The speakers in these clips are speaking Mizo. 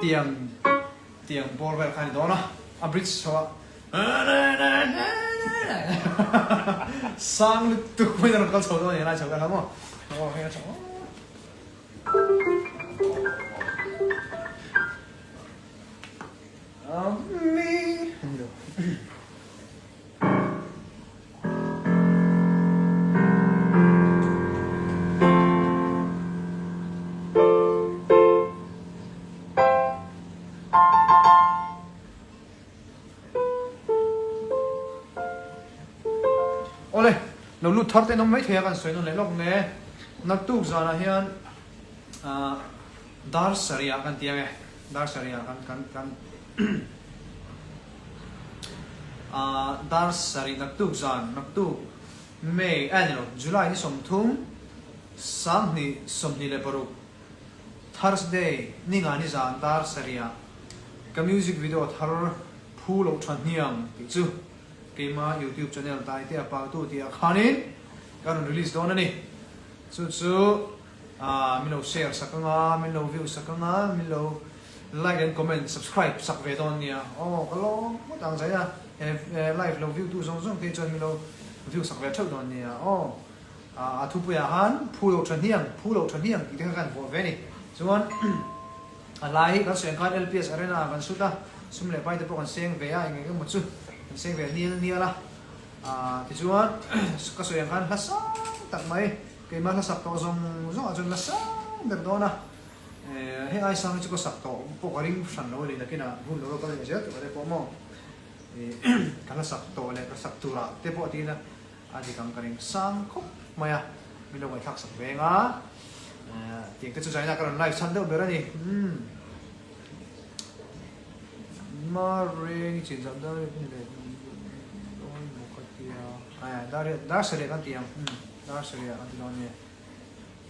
Tiang tiang bawr vel kha a ni dawn a, a bridge chho a sang lutuk mai in a rawn kal chho dawn a ni helai chho vel kha maw aw hei a chho Ami a ni lo. Awle, lo lut thar te an awm maithei a kan sawi nawn leh lawk nge. Naktuk zanah hian ah dar sarih ah kan ti ang e, dar sarih ah kan kan kan ah dar sarih naktuk zan naktuk May eh ni lo July ni 30 2026 Thursday ni nga ni zan dar sarih ah ka music video thar phu loh tha hniang tih chu keima YouTube channel Taitea Pautu tih ah khanin ka rawn release dawn a ni. Chu chu ah min lo share sak anga, min lo view sak anga, min lo like and comment, subscribe sak ve dawn nia. Aw ka lawm ngawt ang zaina he live lo view tu zawng zawng te hi chuan min lo view sak ve theuh dawn nia. Aw. A thupuiah khan phu loh tha hniang, phu loh tha hniang tih te kha kan vuah ve a ni. Chuan a lai hi kan sawi ang khan LPS Arena ah kan shoot a, sum leh pai te pawh kan seng ve a, eng eng emaw chu kan seng ve nial nial a. Tichuan ka sawi ang khan hla sang tak mai, keimah hla sak tawh zawng zawng ah chuan hla sang ber dawn a. Hei ai sang hi chu ka sak tawh pawh ka ring hran lo a ni, nakinah hun lo kal leh zel tur te pawh maw ka hla sak tawh leh ka sak turah te pawh tiin a. A dik ang ka ring sang khawp mai a, min lo ngaihthlak sak veng a, tiang te chu zaina ka rawn live chhan deuh ber a ni. Umm. Mareng i chin zah dar riat ni leh dawn maw ka tia. Aia dar riat dar sarih kan ti ang. Umm dar sarih ah kan ti dawn nia.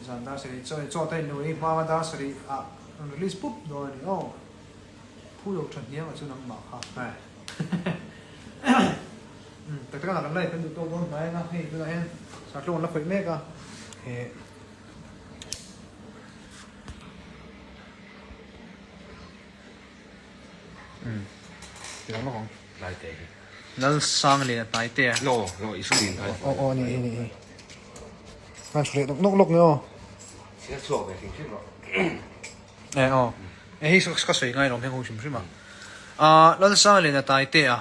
Zan dar sarih chaw chaw te in lo ei hma a dar sarih ah rawn release pup dawn a ni aw. Phu lo tha hniang ah chu nangmah kha. Tak tak a kan live kan duh tawk dawn hnai anga hei tunah hian sarthlawng an la khawih mek a eh umm ti lang lawk ang Lai te hi Lal sang leh a hnai te a Lo lo i screen kha aw aw ni hi ni hi kan thu leh nawk nawk lawk nge aw Chhiar chhuak ve hrim hrim rawh Eh aw eh hei ka sawi ngai lo heng ho hrim hrim a ah Lal sang leh a hnai te a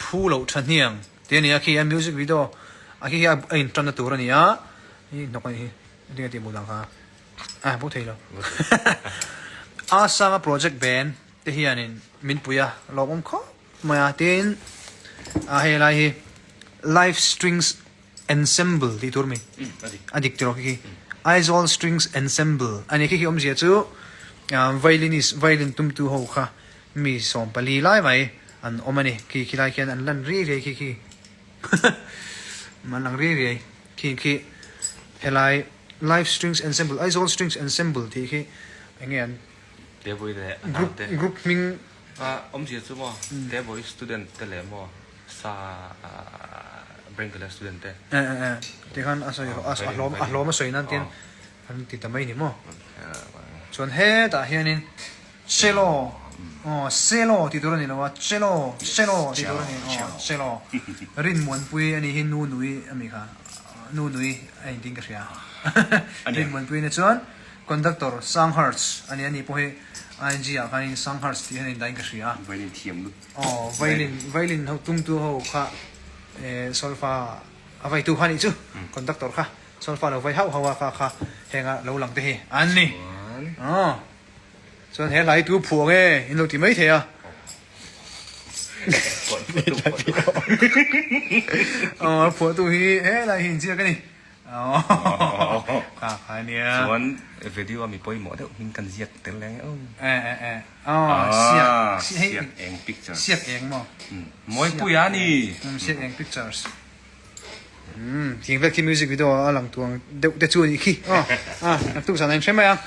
Phu loh tha hniang tih a ni a, khi a music video a khi hi a in tan na tur a ni a, hi hnawk a nih hi engtin nge tih hmuh dan kha a bo thei lo a sanga project band te hianin min pui a lawmawm khawp mai a tin a hei lai hi live strings ensemble tih tur mi a dik tiraw khi khi Aizawl strings ensemble a ni khi khi awmzia chu violinist violin tumtu ho kha Mi 14 lai mai an awm a ni. Khi khi lai khian an lan riai riai khi khi an lang riai riai khi khi helai Live Strings Ensemble Aizawl Strings Ensemble tih khi eng nge an Tebawih leh a group naute. group hming A awmzia chu maw Tebawih student te leh maw sa Brengele student te. Eh eh eh tikhan a sawi a hlawm a hlawm a sawi nan tin an ti ta mai ni maw. Chuan hetah hianin Cello, aw cello tih tur a ni lo a, cello, cello tih tur a ni, aw cello. Rinmuanpui a nih hi nu nui a mi kha, nu nui a intin ka hria. Rinmuanpui na chuan conductor Sang Hertz a ni, a ni pawh hi IG ah khanin Sang Hertz tih hian a indahin ka hria. Violin thiam lut. Aw violin, violin ho tumtu ho kha solfa a veitu kha a nih chu, conductor kha solfa lo vei hauh hauh a kha kha henga lo lang te hi an ni. Aw. Chuan he hla hi tu phuah nge in lo ti mai thei a. Aw a phuah tu hi he lai hi inziak a ni. Kha kha nia. Chuan video a mi pawimawh deuh hming kan ziak tel leh ang e. Eh eh eh. Aw siak siak eng pictures. Siak eng maw? Mawipui a ni. Siak eng pictures. Umm thing vel khi music video a lang tuang deuh te chu a nih khi. Aw a naktuk zan a inhre mai ang.